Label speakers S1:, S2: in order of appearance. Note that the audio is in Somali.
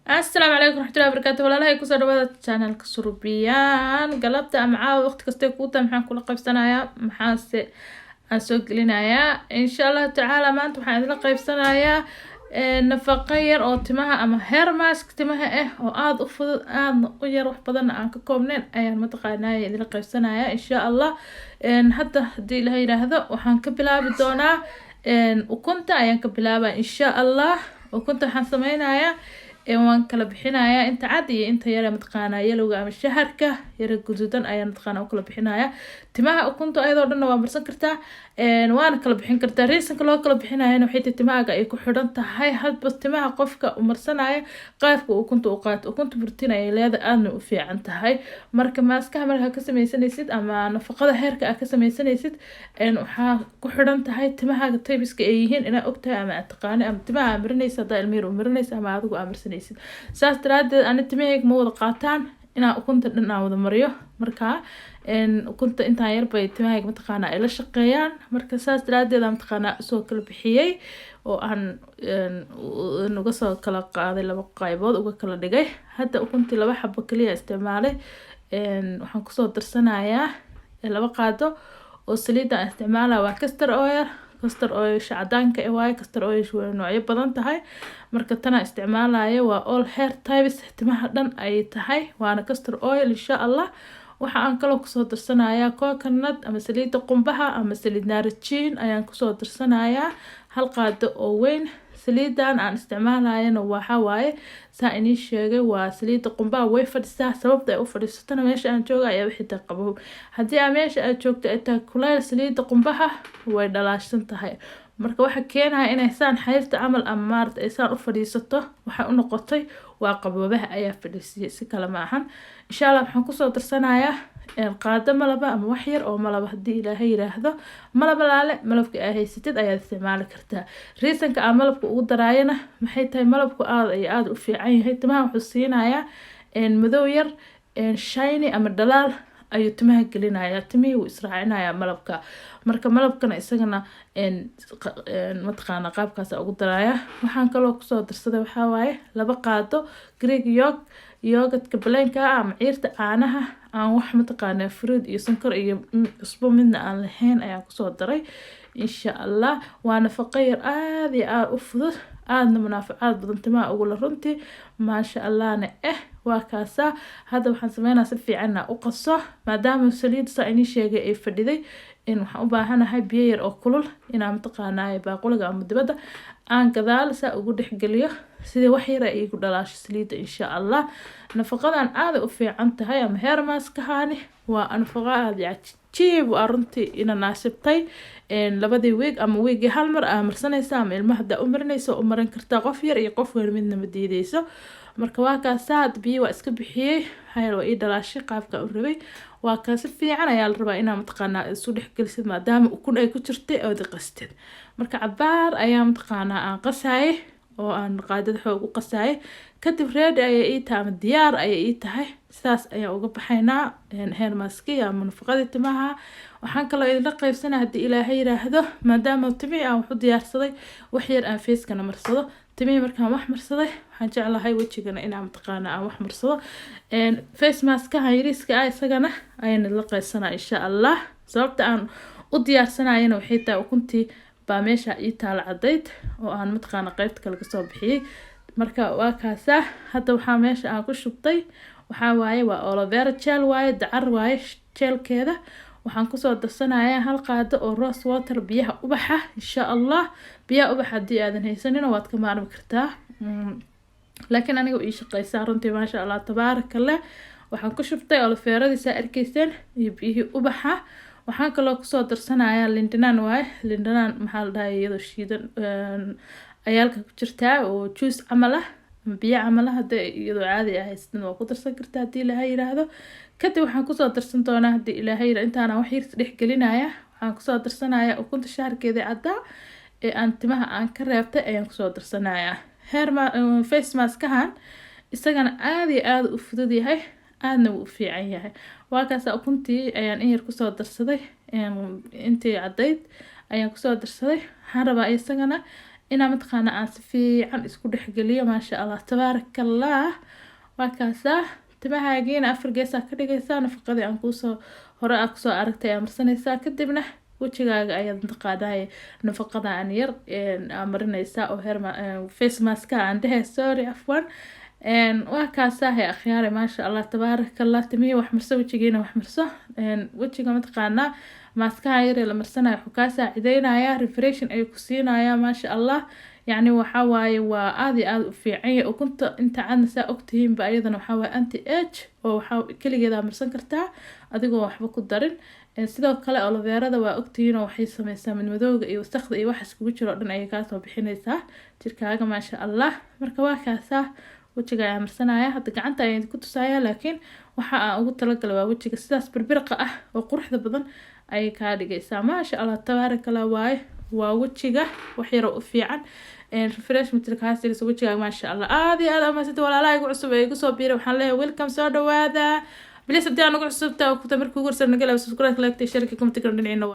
S1: Asalaamu calaykum raxmatullahi barakaatu. Walaalahay, kusoo dhawaada channelka Surbiyaan. Galabta ama caawa, waqti kastay kuu tahay, maxaan kula qaybsanayaa? Maxaase aan soo gelinayaa, insha Allahu tacaala? Maanta waxaan idinla qaybsanayaa nafaqo yar oo timaha ama hair mask timaha ah oo aada u fudud, aadna u yar, wax badanna aan ka koobnayn ayaan mataqaanaya idinla qaybsanayaa, insha Allah. Hadda haddii Ilaha yidhaahdo, waxaan ka bilaabi doonaa ukunta ayaan ka bilaabaa, insha Allah. Ukunta waxaan sameynayaa, waan kala bixinayaa inta cad iyo inta yare mataqaanaa yellowga ama shaharka yare guduudan ayaan mataqaanaa u kala bixinayaa. Timaha ukunta ayadoo dhanna waa marsan kartaa, waana kala bixin kartaa. Reasonka loo kala bixinayana waxay tahay timahaaga ay ku xidhan tahay hadba timaha qofka u marsanaya qaabka ukunta u qaato. Ukunta protein ayay leedahay, aadna u fiican tahay. Marka maskaha markaa ka sameysanaysid ama nafaqada hairka aad ka sameysanaysid, waxaa ku xidhan tahay timahaaga typeska ay yihiin inaa ogtahay ama aad taqaani, ama timaha aa marinaysa haddaa ilmihir u marinaysa ama adigu aa marsanaysid. Saas daraadeed ani timahayga ma wada qaataan inaa ukunta dhan aan wada mariyo. Marka ukunta intaan yar bay timahayga mataqaanaa ay la shaqeeyaan. Marka saas daraadeed aan mataqaanaa usoo kala bixiyey oo aan uga soo kala qaaday, laba qaybood uga kala dhigay. Hadda ukuntii laba xabo kaliya isticmaalay. Waxaan kusoo darsanayaa 2 qaado oo saliidda aan isticmaalaya waa castor oil. Castor oil cadaanka eh waaye. Castor oil way noocyo badan tahay. Marka tanaa isticmaalaya waa all hair types, timaha dhan ayay tahay, waana castor oil, insha Allah. Waxa aan kaloo kusoo darsanayaa coconut ama saliidda qumbaha ama saliid naarajiin ayaan kusoo darsanayaa, hal qaado oo weyn. Saliidan aan isticmaalayana waxa waaye, saa inii sheegay, waa saliidda qumbaha. Way fadhisaa. Sababta ay u fadhiisatana, meesha aan jooga ayaa wixii tahay qabow. Haddii aa meesha aad joogto ay tahay kuleyl, saliidda qumbaha way dhalaashsan tahay. Marka waxa keenaya inay saan xayrta camal ama maarata ay saan u fadhiisato waxay u noqotay waa qaboobaha ayaa fadhiisiyay, si kale ma ahan, insha Allah. Waxaan kusoo darsanayaa qaado malaba ama wax yar oo malaba, haddii Ilaahay yiraahdo. Malaba laale, malabka aa haysatid ayaad isticmaali kartaa. Reasonka aan malabka ugu daraayana maxay tahay? Malabku aada ay aada u fiican yahay. Timaha wuxuu siinayaa madow yar, shiny ama dhalaal ayuu timaha gelinayaa. Timihii wuu israacinayaa malabka. Marka malabkana isagana mataqaana qaabkaas ugu daraaya. Waxaan kaloo kusoo darsaday waxaa waaye 2 qaado Greek yogurt, yogurtka plainka ah ama ciirta caanaha aan wax mataqaana fruit iyo sonkor iyo cusbo midna aan lahayn ayaan kusoo daray, insha Allah. Waa nafaqo yar aada iyo aada u fudud, aadna munaafacaad badan timaha ugula runtii, maasha Allahna eh. Waa kaasaa. Hadda waxaan sameynaa si fiicanna u qaso, maadaama saliid saa inii sheegay ay fadhiday in waxaan u baahanahay biyo yar oo kulul inaan mataqaanaa baaquliga ama dibadda aan gadaal saa ugu dhexgeliyo, sidii wax yar ay igu dhalaasho saliidda, insha Allah. Nafaqadan aaday u fiican tahay ama hair maskahaani waa nafaqo aada cajiib ah runtii ina naasibtay. Labadii week ama weekii hal mar aa marsanaysa, ama ilmaha hadaa u marinaysa u marin kartaa. Qof yar iyo qof weyn midna ma diideyso. Marka waa kaasaa. Hadda biyo waa iska bixiyey, maxaa yeele waa ii dhalaashay qaabka u rabay. Waa kaa. Si fiican ayaa la rabaa inaa mataqaanaa isu dhexgelisid, maadaama ukun ay ku jirtay ood qastid. Marka cabaar ayaa mataqaanaa aan qasayay oo aan qaadada xoog u qasayay. Kadib ready ayay ii tahay ama diyaar ayay ii tahay. Sidaas ayaan uga baxaynaa hair maski ama nafaqadii timaha. Waxaan kaloo idinla qaybsanaa, haddii Ilaahay yiraahdo, maadaama timihii aan wax u diyaarsaday, wax yar aan facekana marsado. Timihii markaan wax marsaday, waxaan jeclahay wejigana inaan mataqaana aan wax marsado. Face maskaha yariiska ah isagana ayaan idinla qaybsanaa, insha Allah. Sababta aan u diyaarsanayana waxay tahay ukuntii baa meesha ii taala cadayd oo aan mataqaana qeybta kale kasoo bixiyey. Marka waa kaasaa. Hadda waxaa meesha aan ku shubtay waxaa waaye waa aloe vera gel waaye, dacar waaye gelkeeda. Waxaan kusoo darsanayaa hal qaado oo rose water, biyaha ubaxa, insha Allah. Biyaha ubaxa haddii aadan haysanina, waad ka maarmi kartaa, laakiin aniga ii shaqeysaa runtii, maasha Allah, tabaarakallah. Waxaan ku shubtay aloe veradii saa arkeyseen iyo biyihii ubaxa. Waxaan kaloo kusoo darsanayaa lindhanaan waaye. Lindhanaan maxaa la dhahay, iyadoo shiidan ayaalka ku jirtaa oo juice camal ah ama biyo camal ah. Hadda iyadoo caadi ah haysatan waa ku darsan kartaa, haddii Ilaahay yiraahdo. Kadib waxaan kusoo darsan doonaa, haddii Ilaahay yiraahdo, intaana wax yar dhex gelinaya, waxaan kusoo darsanayaa ukunta shaarkeedii caddaa ee aan timaha aan ka reebtay ayaan kusoo darsanayaa. Hair face maskahan isagana aada iyo aada u fudud yahay, aadna wuu u fiican yahay. Waa kaasa. Ukuntii ayaan in yar kusoo darsaday, intii caddayd ayaan kusoo darsaday. Waxaan rabaa isagana Inaa mataqaana aan si fiican isku dhexgeliyo. Maasha Allah, tabaaraka Allah. Waa kaasaa timahaagiina afar geesaa ka dhigaysaa. Nafaqadii aan kuusoo hore aa kusoo aragtay ayaa marsanaysaa. Kadibna wejigaaga ayaad mataqaanaa nafaqada aan yar aa marinaysaa oo hair face maska aan dhehe, sorry, afwan. Waa kaasahay, akhyaare. Maasha Allah, tabaaraka Allah. Timihii wax marso, wejigiina wax marso. Wejiga mataqaanaa maaskaha yaree la marsanayo wuxuu kaa saacideynayaa, refreshing ayuu ku siinayaa. Maasha Allah, yacni waxaa waaye waa aada iyo aada u fiican yahay. Ukunta inta cadna saa ogtihiinba ayadana waxaa waaye anti age oo waxaa keligeedaa marsan kartaa adigoo waxba ku darin. Sidoo kale aloe verada waa ogtihiin oo waxay sameysaa madmadowga iyo wasaqda iyo wax iskugu jiro oo dhan ayay kaasoo bixineysaa jirkaaga. Maasha Allah. Marka waa kaasaa, wejiga ayaa marsanaya. Hadda gacanta ayaan ku tusaaya, laakiin waxa aan ugu talagalay waa wejiga. Sidaas birbirqa ah oo quruxda badan ayay kaa dhigaysaa. Maasha Allah, tabaaraka Allah waaye. Waa wejiga wax yaroo u fiican, refreshment kaa siinaysa wejigaaga. Maasha Allah, aada iyo aada amaasanta. Walaalaha igu cusub ee igu soo biiray waxaan leeyahay welcome, soo dhawaada. Please, haddii aan ugu cusubta oo kuta markii ugu horeysa naga laabo, subscribe, like, share, comment, dhinaciina.